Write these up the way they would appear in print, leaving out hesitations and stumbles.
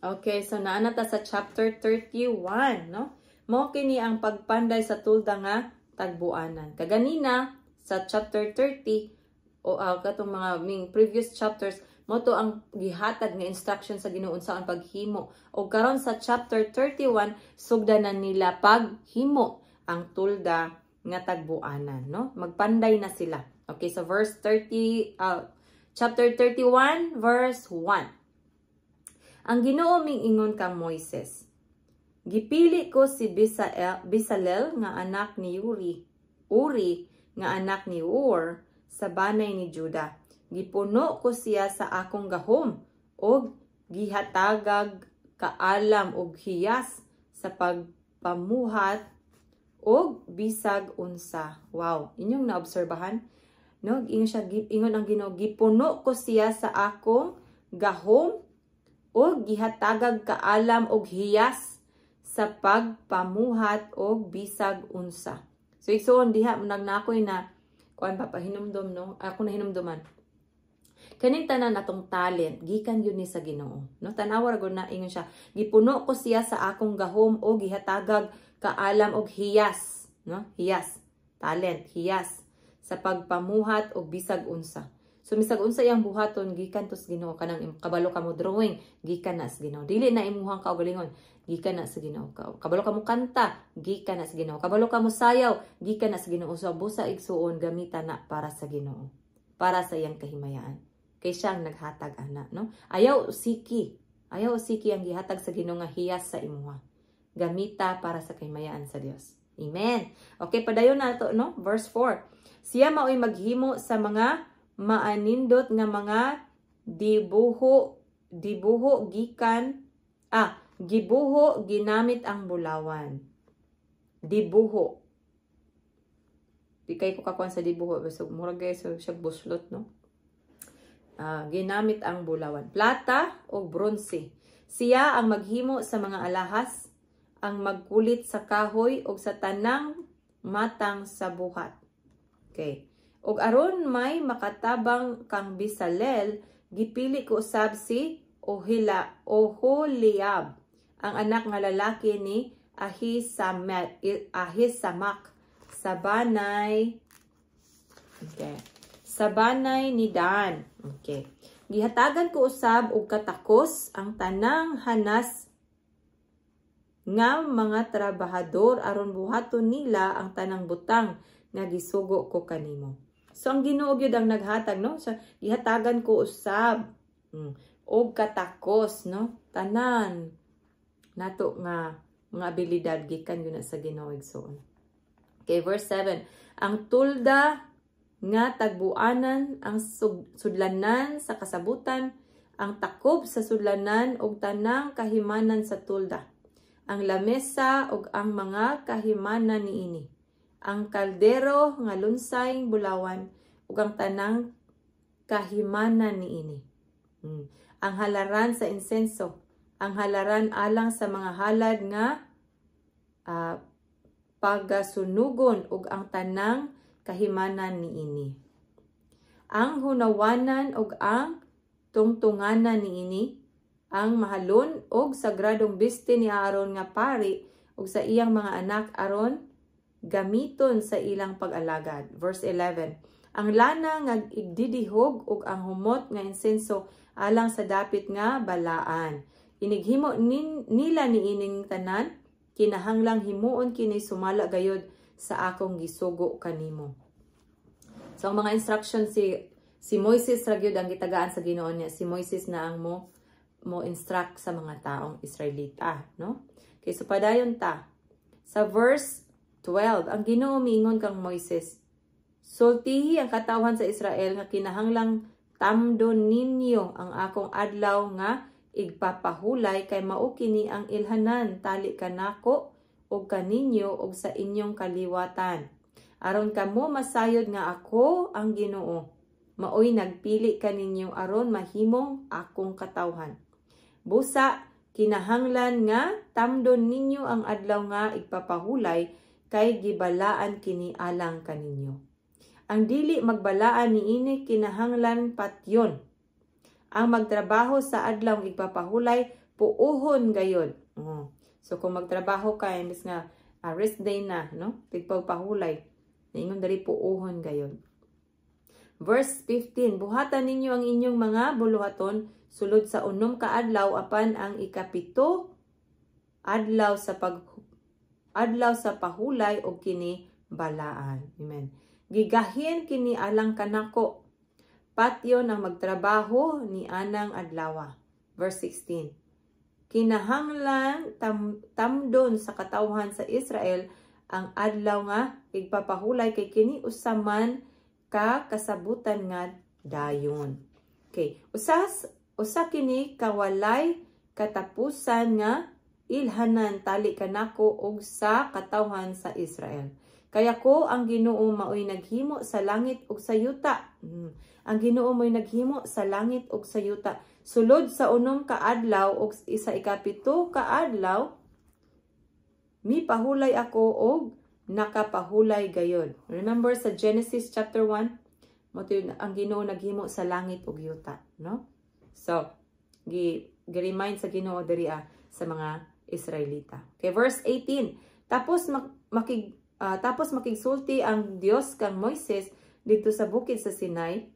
Okay, so naa na ta sa chapter 31, no? Mao kini ang pagpanday sa tulda nga tagbuanan. Kaganina sa chapter 30 o katong mga ming previous chapters, mao to ang gihatag nga instruction sa Ginoo unsaon paghimo. O karon sa chapter 31, sugdan na nila paghimo ang tulda nga tagbuanan, no? Magpanday na sila. Okay, so verse 30, chapter 31 verse 1. Ang Ginoo miingon kang Moises, "Gipili ko si Bisalel nga anak ni Uri nga anak ni Ur sa banay ni Juda. Gipuno ko siya sa akong gahom og gihatagag kaalam og hiyas sa pagpamuhat og bisag unsa." Wow, inyong naobserbahan? No, ingon siya, ingon ang Ginoo, "Gipuno ko siya sa akong gahom og gihatagag kaalam og hiyas sa pagpamuhat og bisag unsa." So igsoon, diha nagnakoy na kuan pa pahinumdom, no? Ako na hinumduman. Kaning tanan atong talent gikan yun ni sa Ginoo. No, tanawa ra gud na, ingon siya, "Gipuno ko siya sa akong gahom og gihatagag kaalam og hiyas," no? Hiyas, talent, hiyas sa pagpamuhat og bisag unsa. So bisag unsa iyang buhaton, gikan to sa Ginoo. Kanang kabalo ka mo drawing, gikan na sa Ginoo. Dili na imuhang kaugalingon, gikan na sa Ginoo. Kabalo ka mo kanta, gikan na sa Ginoo. Kabalo ka mo sayaw, gikan na sa Ginoo. So busa, igsuon, gamita na para sa Ginoo. Para sa iyang kahimayaan. Kay siya ang naghatag ana, no? Ayaw usiki. Ayaw usiki ang gihatag sa Ginoo nga hiyas sa imuha. Gamita para sa kahimayaan sa Dios. Amen. Okay, padayon na to, no? Verse 4. Siya maoy maghimo sa mga maanindot nga mga dibuho dibuho gikan gibuho ginamit ang bulawan. Dibuho. Di kay ko kakuan sa dibuho, so murag guys, so siya buslot, no? Ginamit ang bulawan, plata o bronse. Siya ang maghimo sa mga alahas, ang magkulit sa kahoy o sa tanang matang sa buhat. Okay. Ug aron may makatabang kang Bisalel, gipili ko usab si Oholiab, ang anak nga lalaki ni Ahisamak sa banay, okay, sa banay ni Dan. Okay. Gihatagan ko usab og katakos ang tanang hanas nga mga trabahador aron buhaton nila ang tanang butang nga gisugo ko kanimo. So ang Ginoo gyud ang naghatag, no? So gihatagan ko usab og katakos, no? Tanan nato nga mga abilidad, gikan gyud na sa Ginoo, igsoon. Okay, verse 7. Ang tulda nga tagbuanan, ang sudlanan sa kasabutan, ang takob sa sudlanan ug tanang kahimanan sa tulda. Ang lamesa ug ang mga kahimanan niini. Ang kaldero nga lunsay bulawan ug ang tanang kahimanan niini. Ang halaran sa insenso, ang halaran alang sa mga halad nga pagasunugon ug ang tanang kahimanan niini. Ang hunawanan ug ang tungtunganan niini, ang mahalon ug sagradong biste ni Aaron nga pari ug sa iyang mga anak aron gamiton sa ilang pag-alagad. Verse 11. Ang lana nga igdidihog ug ang humot nga insenso alang sa dapit nga balaan. Inighimo nila niining tanan, kinahanglang himuon kini sumala gayod sa akong gisugo kanimo. So ang mga instruction, si Moises ra gyud ang gitagaan sa Ginoo niya. Si Moises na ang mo instruct sa mga taong Israelita, no? Okay, so padayon ta. Sa verse 12, ang Ginoo miingon kang Moises, "Sultihi ang katawhan sa Israel nga kinahanglang tamdon ninyo ang akong adlaw nga igpapahulay kay mao kini ang ilhanan tali kanako ug kaninyo ug sa inyong kaliwatan. Aron kamo masayod nga ako ang Ginoo. Maoy nagpili kaninyo aron mahimong akong katawhan. Busa kinahanglan nga tamdon ninyo ang adlaw nga igpapahulay kay gibalaan kini alang kaninyo. Ang dili magbalaan niini kinahanglan patyon. Ang magtrabaho sa adlaw igpapahulay, puuhon gayod. Oh. So kung magtrabaho ka imbes nga rest day na, no? Tigpagpahulay. Niingon diri, puuhon gayod. Verse 15, buhatan ninyo ang inyong mga buluhaton sulod sa 6 ka adlaw, apan ang 7 adlaw sa pag adlaw sa pahulay og kini balaan. Amen. Gigahin kini alang kanako. Patyon ang magtrabaho ni anang adlawa. Verse 16. Kinahanglan tamdon sa katawhan sa Israel ang adlaw nga igpapahulay kay kini usa man ka kasabutan nga dayon. Okay, usa kini kawalay katapusan nga ilhanan tali kanako og sa katawhan sa Israel. Kaya ko ang Ginoo maoy naghimo sa langit ug sa yuta. Ang Ginoo mo'y naghimo sa langit ug sa yuta. Sulod sa 6 ka adlaw ug sa 7 ka adlaw mipahulay ako og nakapahulay gayod. Remember sa Genesis chapter 1, mo ang Ginoo naghimo sa langit ug yuta, no? So, gi-remind sa Ginoo diri sa mga Israelita. Okay, verse 18. Tapos makigsulti ang Dios kang Moises didto sa bukid sa Sinai.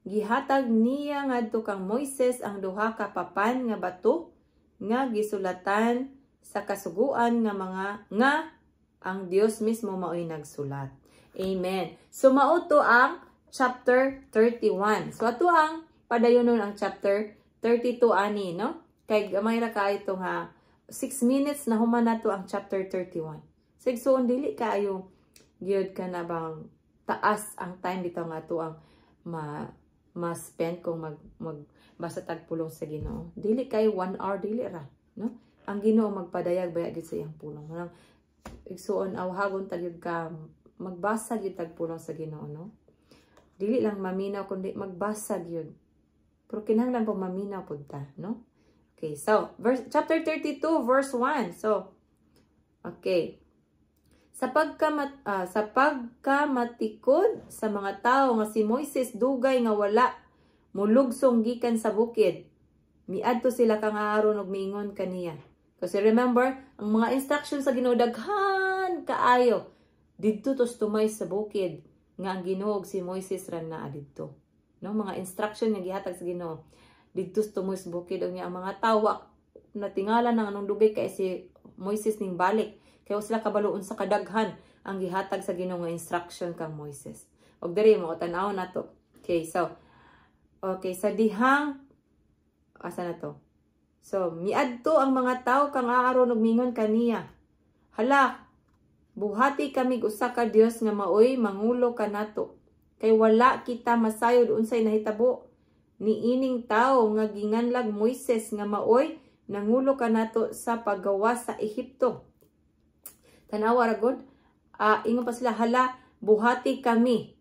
Gihatag niya ngadto kang Moises ang duha ka papan nga bato nga gisulatan sa kasuguan nga mga nga ang Dios mismo maoy nagsulat. Amen. So mao to ang chapter 31. So ato ang padayonon ang chapter 32 ani, no? Kay gamay ra kaayo to nga 6 minutes na human nato ang chapter 31. So igsuon, dili kaayo gyud ka na bang taas ang time dito nga ato ang ma-spend kung magbasa tag pulong sa Ginoo. Dili kay 1 hour, dili ra, no? Ang Ginoo magpadayag baya gyud sa iyang pulong. Walang igsuon, awhagon ta gyud ka magbasa gyud tag pulong sa Ginoo, no? Dili lang maminaw kundi magbasa gyud. Pero kinahanglan po maminaw pud ta, no? Okay, so verse chapter 32 verse 1. So okay. Sa pagkamatikod sa mga tawo nga si Moises dugay nga wala mulugsong gikan sa bukid, miadto sila kang Aaron og miingon kaniya. Kasi remember, ang mga instruction sa Ginoo daghan kaayo. Didto tos tumay sa bukid nga ang Ginoo si Moises ra naa didto. No, mga instruction nga gihatag sa Ginoo. Didto tumay sa bukid ug ang mga tawo natingala nang anong dugay kay si Moises ning balik. Kaya sila kabalo unsa kadaghan ang gihatag sa Ginoo nga instruction kang Moises. Og diri mo tan-aw nato. Okay, so okay, sa dihang asa na to? So, miadto ang mga tawo kang Aaron ug mingon kaniya. Hala, buhati kami usa ka Dios nga maoy mangulo kanato. Kay wala kita masayod unsay nahitabo niining tawo nga ginganlag Moises nga maoy nangulo kanato sa paggawas sa Ehipto. Tanawa ra gud. Ingon pa sila, hala, buhati kami.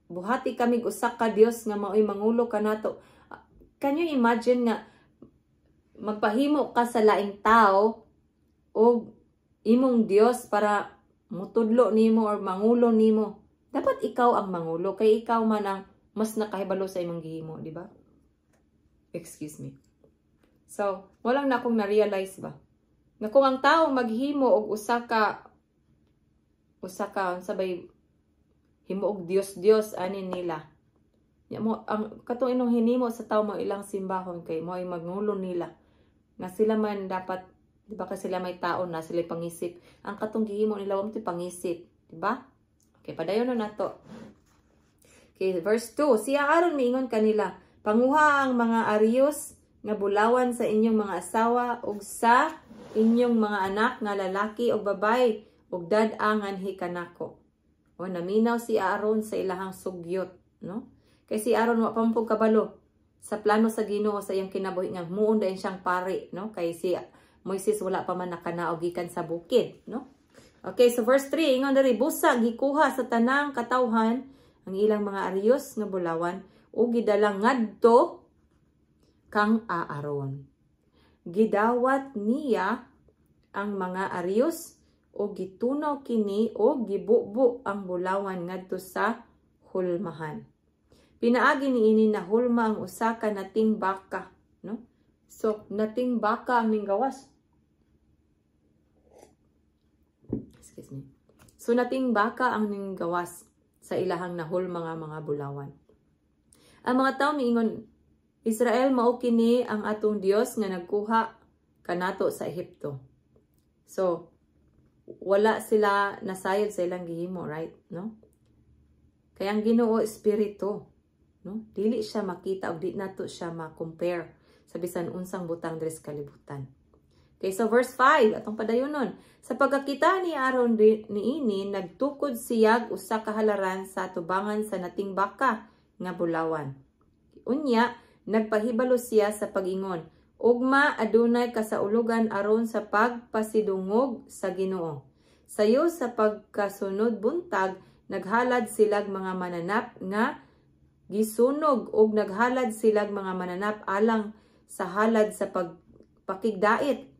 Buhati kami usa ka Dios nga maoy mangulo kanato. Can you imagine nga magpahimo ka sa laing tao o imong Dios para mutudlo nimo or mangulo nimo? Dapat ikaw ang mangulo kay ikaw man ang mas nakahibalo sa imong gihimo, di ba? Excuse me. So, walang na akong na-realize ba? Nga kung ang tao maghimo og usa ka unsa bay himo og Dios-Dios ani nila. Ya mo ang katong inong hinimo sa tao mo ilang simbahon kay mo ay mangulo nila. Nga sila man dapat, di ba, kasi sila may tao na sila pangisip. Ang katong gihimo nila wa mo pangisip, di ba? Okay, padayon na nato. Okay, verse 2. Si Aaron miingon kanila, panguha ang mga arios nga bulawan sa inyong mga asawa ug sa inyong mga anak nga lalaki ug babaye ug dad-a nganhi kanako. O naminaw si Aaron sa ilahang sugyot, no? Kay si Aaron wa pa man kabalo sa plano sa Ginoo sa iyang kinabuhi nga muon dayon siyang pari, no? Kay si Moises wala pa man nakanaog gikan sa bukid, no? Okay, so verse 3, ingon diri, busa gikuha sa tanang katawhan ang ilang mga arios nga bulawan ug gidala ngadto kang Aaron. Gidawat niya ang mga arios o gitunaw kini o gibubo ang bulawan ngadto sa hulmahan. Pinaagi niini nahulma ang usa ka nating baka, no? So nating baka ang ninggawas. Excuse me. So nating baka ang ninggawas sa ilahang nahulma nga mga bulawan. Ang mga tao miingon, "Israel, mao kini ang atong Dios nga nagkuha kanato sa Ehipto." So wala sila nasayod sa ilang gihimo, right? No? Kaya ang Ginoo espiritu, no? Dili siya makita og di nato siya ma-compare sa bisan unsang butang diri sa kalibutan. Okay, so verse 5, atong padayonon. Sa pagkakita ni Aaron niini, nagtukod siyag usa ka halaran sa tubangan sa nating baka nga bulawan. Unya, nagpahibalo siya sa pag-ingon, "Ugma adunay kasaulugan aron sa pagpasidungog sa Ginoo." Sayo sa pagkasunod buntag, naghalad silag mga mananap nga gisunog og naghalad silag mga mananap alang sa halad sa pagpakigdait.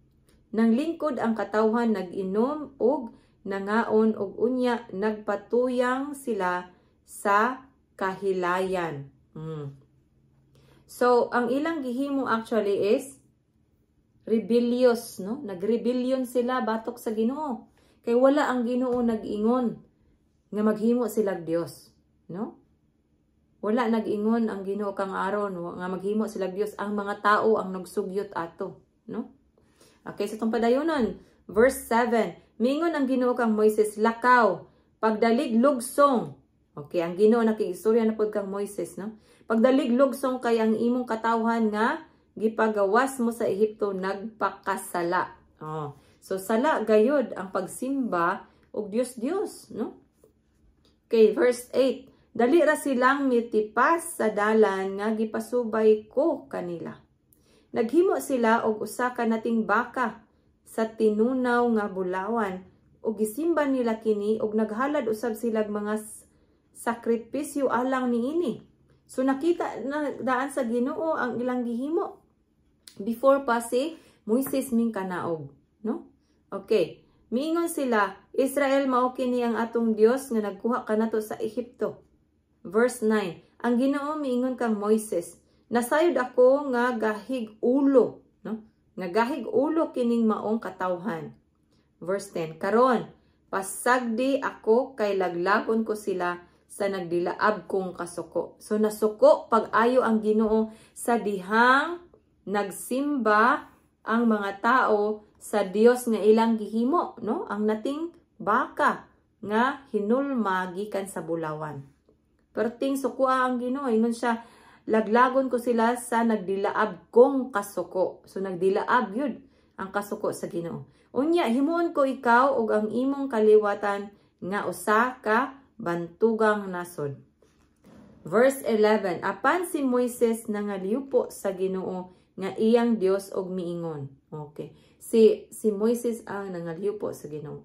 Nang lingkod ang katawhan, nag-inom og nangaon og unya nagpatuyang sila sa kahilayan. So, ang ilang gihimo actually is rebellious, no? Nagrebellion sila batok sa Ginoo. Kay wala ang Ginoo nag-ingon nga maghimo sila Dios, no? Wala nag-ingon ang Ginoo kang Aaron nga maghimo sila Dios. Ang mga tao ang nagsugyot ato, no? Okay, sa itong padayonon, verse 7, mingon ang Ginoo kang Moises, "Lakaw, pagdalig lugsong." Okay, ang Ginoo nakiistorya na pod kang Moises, no? "Pagdalig lugsong kay ang imong katawhan nga gipagawas mo sa Ehipto nagpakasala." Oh. So sala gayod ang pagsimba og Dios-Dios, no? Okay, verse 8. "Dali ra silang mitipas sa dalan nga gipasubay ko kanila. Naghimo sila og usa ka nating baka sa tinunaw nga bulawan ug gisimba nila kini ug naghalad usab silag mga sakripisyo alang niini." So nakita na daan sa Ginoo ang ilang gihimo before pa si Moises mingkanaog, no? Okay. Miingon sila, "Israel, mao kini ang atong Dios nga nagkuha kanato sa Ehipto." Verse 9. Ang Ginoo miingon kang Moises, "Nasayod ako nga gahig ulo, no? Nga gahig ulo kining maong katawhan." Verse 10. "Karon, pasagdi ako kay laglagon ko sila sa nagdilaab kong kasuko." So nasuko pag-ayo ang Ginoo sa dihang nagsimba ang mga tao sa Dios nga ilang gihimo, no? Ang nating baka nga hinulma gikan sa bulawan. Perting sukoa ang Ginoo, ingon siya, "Laglagon ko sila sa nagdilaab kong kasuko." So nagdilaab yun ang kasuko sa Ginoo. "Unya himuon ko ikaw ug ang imong kaliwatan nga usa ka bantugang nasod." Verse 11, apan si Moises nangaliupo sa Ginoo nga iyang Dios og miingon. Okay. Si Moises ang nangaliupo sa Ginoo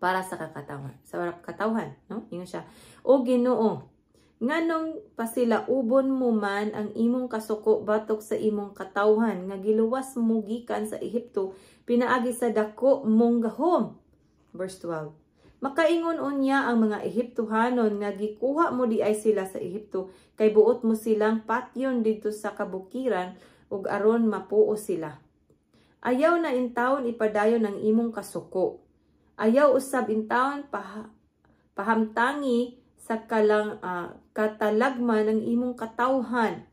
para sa kakatawan, sa katawhan, no? Ingon siya, "O Ginoo, nganong pasilaubon mo man ang imong kasuko batok sa imong katawhan nga giluwas mo gikan sa Ehipto pinaagi sa dako mong gahom?" Verse 12. "Makaingon unya ang mga Ehiptohanon nga gikuha mo di ay sila sa Ehipto kay buot mo silang patyon didto sa kabukiran ug aron mapuo sila. Ayaw na intawon ipadayon ang imong kasuko. Ayaw usab intawon pahamtangi sa kalang katalagman ng imong katawhan.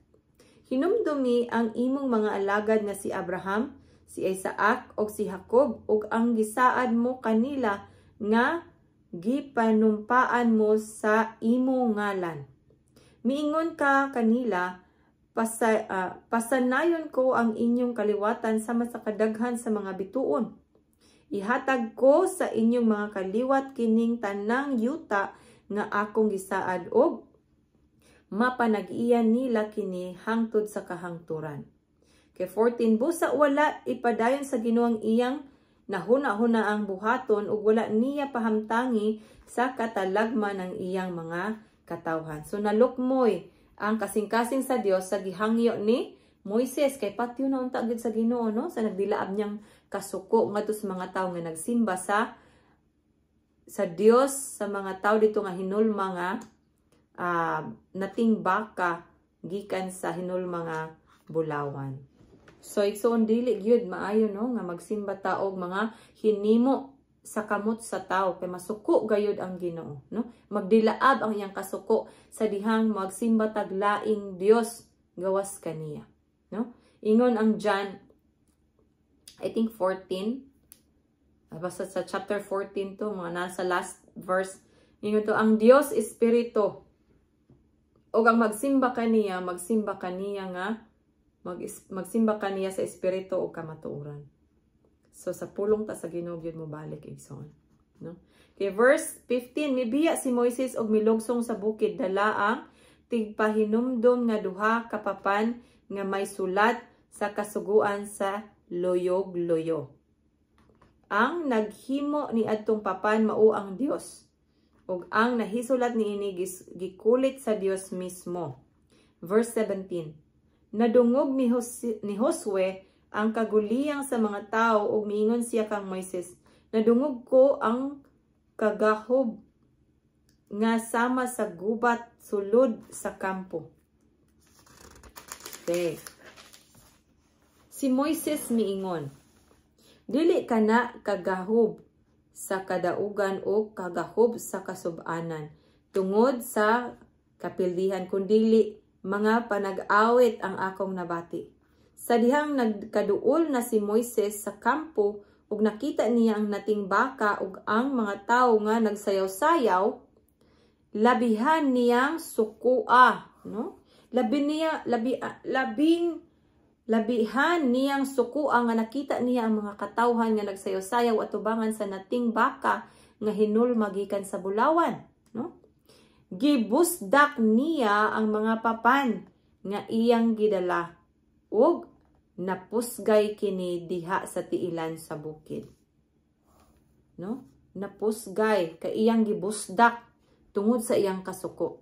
Hinumdumi ang imong mga alagad nga si Abraham, si Isaac ug si Jacob ug ang gisaad mo kanila nga gipanumpaan mo sa imong ngalan. Miingon ka kanila, 'Pasanayon ko ang inyong kaliwatan sama sa kadaghan sa mga bituon. Ihatag ko sa inyong mga kaliwat kining tanang yuta nga akong gisaad og mapanag-iyan nila kini hangtod sa kahangturan.'" Kay 14, busa wala ipadayon sa Ginoo ang iyang nahuna-huna ang buhaton ug wala niya pahamtangi sa katalagman ng iyang mga katawhan. So nalukmoy ang kasing-kasing sa Dios sa gihangyo ni Moises kay patyo na unta gid sa Ginoo, no, sa nagdilaab niyang kasuko ngadto sa mga tawo nga nagsimba sa Dios sa mga tao dito nga hinulma nga nating baka gikan sa hinulma nga bulawan. So igsoon, dili gyud maayo, no, nga magsimba ta og mga hinimo sa kamot sa tao kay masuko gayud ang Ginoo, no? Magdilaab ang iyang kasuko sa dihang magsimba tag laing Dios gawas kaniya, no? Ingon ang John, I think 14, basta sa chapter 14 to, mga nasa last verse, ingon to, ang Dios espiritu ug ang magsimba kaniya, magsimba kaniya sa espiritu o kamatuoran. So sa pulong ta sa Ginoo gyud mo balik, igsoon, no? Okay, verse 15, mibiya si Moises og milugsong sa bukid dala ang tigpahinumdom nga duha ka papan nga may sulat sa kasuguan sa luyog-luyo. Ang naghimo ni adtong papan mao ang Dios ug ang nahisulat niini gikulit sa Dios mismo. Verse 17. Nadungog ni Josue ang kaguliyang sa mga tao ug miingon siya kang Moises, "Nadungog ko ang kagahob nga sama sa gubat sulod sa kampo." Okay. Si Moises miingon, "Dili kana kagahob sa kadaugan o kagahob sa kasubanan tungod sa kapildihan, kundili mga panag-awit ang akong nabati." Sa dihang nagkaduol na si Moises sa kampo ug nakita niya ang nating baka ug ang mga tawo nga nagsayaw-sayaw, labihan niyang sukua, no? Labi niya labi labing labihan niyang sukua nga nakita niya ang mga katawhan nga nagsayaw-sayaw atubangan sa nating baka nga hinulma gikan sa bulawan, no? Gibusdak niya ang mga papan nga iyang gidala ug napusgay kini diha sa tiilan sa bukid. No? Napusgay kay iyang gibusdak tungod sa iyang kasuko.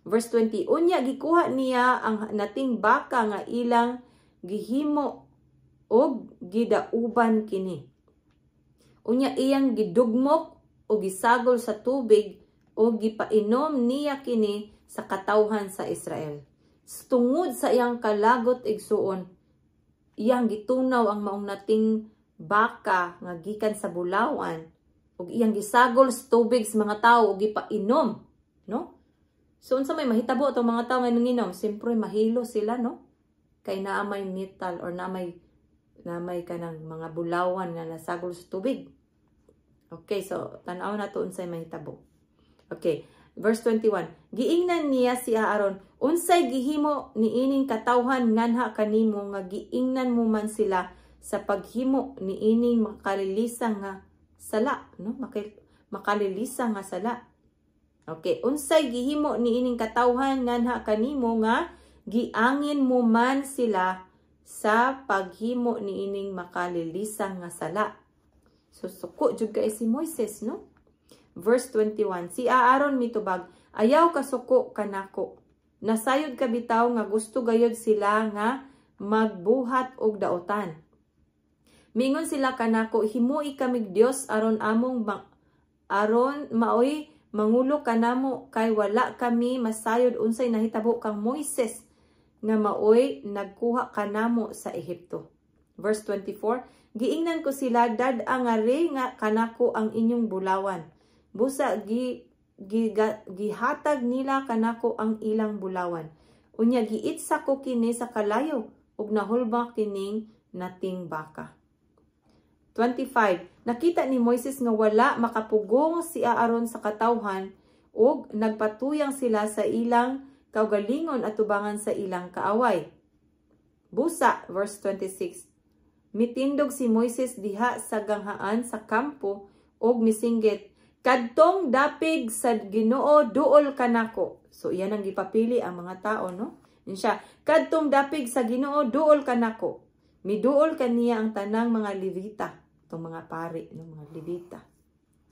Verse 20, unya gikuha niya ang nating baka nga ilang gihimo og gidauban kini. Unya iyang gidugmok o gisagol sa tubig o gipainom niya kini sa katawhan sa Israel. Tungod sa iyang kalagot, igsuon, iyang gitunaw ang maong nating baka nga gikan sa bulawan ug iyang gisagol sa tubig sa mga tawo ug gipainom, no? So unsa may mahitabo atong mga tawo nga nanginom? Siyempre mahilo sila, no? Kay naa may metal or naa may kanang mga bulawan nga nasagol sa tubig. Okay, so tan-aw na to unsay mahitabo. Okay, verse 21. Giingnan niya si Aaron, "Unsay gihimo niining katawhan nganha kanimo nga giingnan mo man sila sa paghimo niining makalilisa nga sala, no? Makalilisa nga sala." Okay, unsay gihimo niining katawhan nganha kanimo nga giangin mo man sila sa paghimo niining makalilisa nga sala? So suko jud kay si Moises, no? Verse 21, si Aaron mitubag, "Ayaw kasuko kanako. Nasayod ka bitaw nga gusto gayod sila nga magbuhat og daotan. Mingon sila kanako, 'Himui kamig Dios aron maoy mangulo kanamo kay wala kami masayod unsay nahitabo kang Moises nga maoy nagkuha kanamo sa Ehipto.'" Verse 24, giingnan ko sila, "Dad-a ngari nga kanako ang inyong bulawan." Busa gi, gi, gihatag nila kanako ang ilang bulawan. Unya giitsa ko kini sa kalayo ug nahulma kining nating baka. 25. Nakita ni Moises nga wala makapugong si Aaron sa katawhan ug nagpatuyang sila sa ilang kaugalingon atubangan sa ilang kaaway. Busa, verse 26. Mitindog si Moises diha sa ganghaan sa kampo ug misinggit, "Kadtong dapig sa Ginoo, duol kanako." So iyan ang gipapili ang mga tao, no? Yun siya, "Kadtong dapig sa Ginoo, duol kanako." Miduol kaniya ang tanang mga Levita, itong mga pari, no, mga Levita,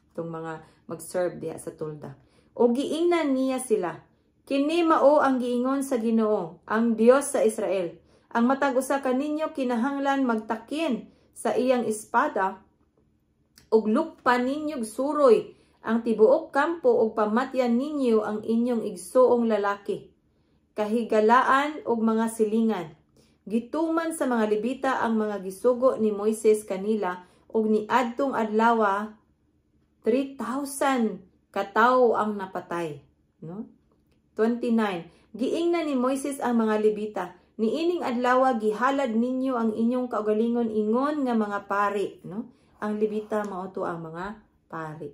itong mga mag-serve diha sa tolda. O giingnan niya sila, "Kini mao ang giingon sa Ginoo, ang Dios sa Israel. Ang matag usa kaninyo kinahanglan magtakin sa iyang espada ug lukpan ninyo suroy Ang tibuok kampo ug pamatyan ninyo ang inyong igsuong lalaki, kahigalaan og mga silingan. Gituman sa mga Levita ang mga gisugo ni Moises kanila, ug niadtong adlawa 3,000 katawo ang napatay, no? 29. Giingnan ni Moises ang mga Levita, "Niining adlaw gihalad ninyo ang inyong kaugalingon ingon nga mga pari," no? Ang Levita mao to ang mga pari.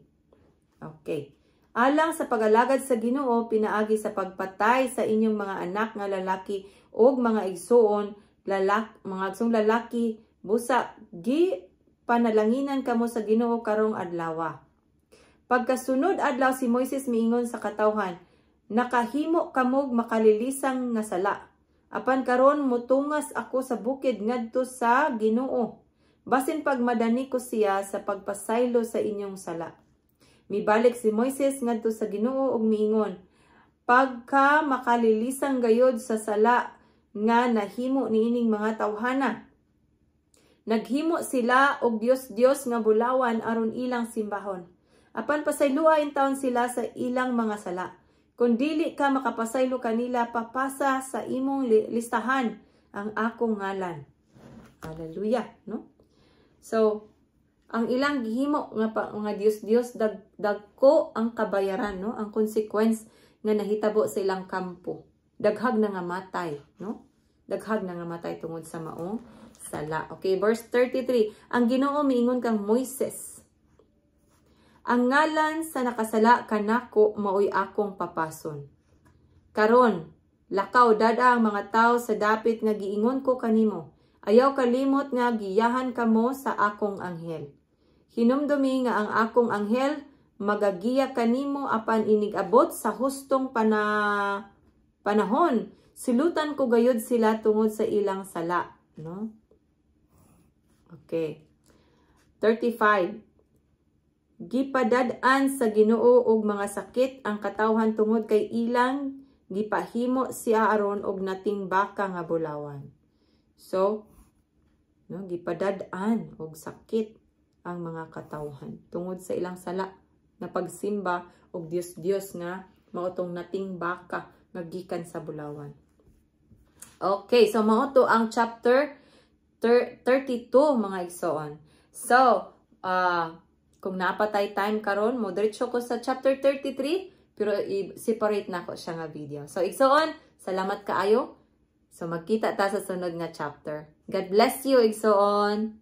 Okay. Alang sa pag-alagad sa Ginoo pinaagi sa pagpatay sa inyong mga anak nga lalaki ug mga igsuon mga igsuong lalaki, busa gi panalanginan kamo sa Ginoo karong adlaw. Pagkasunod adlaw, si Moises miingon sa katawhan, "Nakahimo kamog makalilisang nga sala. Apan karon mutungas ako sa bukid ngadto sa Ginoo. Basin pagmadani ko siya sa pagpasaylo sa inyong sala." Mibalik si Moises ngadto sa Ginoo ug miingon, "Pagka makalilisang gayod sa sala nga nahimo niining mga tawhana. Naghimo sila og dios-dios nga bulawan aron ilang simbahon. Apan pasayloa intawon sila sa ilang mga sala. Kung dili ka makapasaylo kanila, papasa sa imong listahan ang akong ngalan." Hallelujah, no? So, ang ilang gihimo nga mga dios-dios, dagko ang kabayaran, no? Ang consequence nga nahitabo sa ilang kampo. Daghag na nga matay, no? Daghag na nga matay tungod sa maong sala. Okay, verse 33. Ang Ginoo miingon kang Moises, "Ang ngalan sa nakasala kanako maoy akong papason. Karon, lakaw, dad-a ang mga tawo sa dapit nga giingon ko kanimo. Ayaw kalimot nga giyahan kamo sa akong anghel. Hinumdumi nga ang akong anghel magagiya kanimo, apan inig-abot sa hustong panahon, silutan ko gayud sila tungod sa ilang sala," no? Okay. 35. Gipadad-an sa Ginoo og mga sakit ang katawhan tungod kay ilang gipahimo si Aaron og nating baka nga bulawan. So, no, gipadad-an og sakit ang mga katawhan tungod sa ilang sala nga pagsimba og dios-dios nga mao tong nating baka nga gikan sa bulawan. Okay, so mao to ang chapter 32, mga igsoon. So, kung naa pa tay time karon, mo diretso ko sa chapter 33, pero i-separate na ko siya nga video. So, igsoon, salamat kaayo. So, magkita ta sa sunod nga chapter. God bless you, igsoon.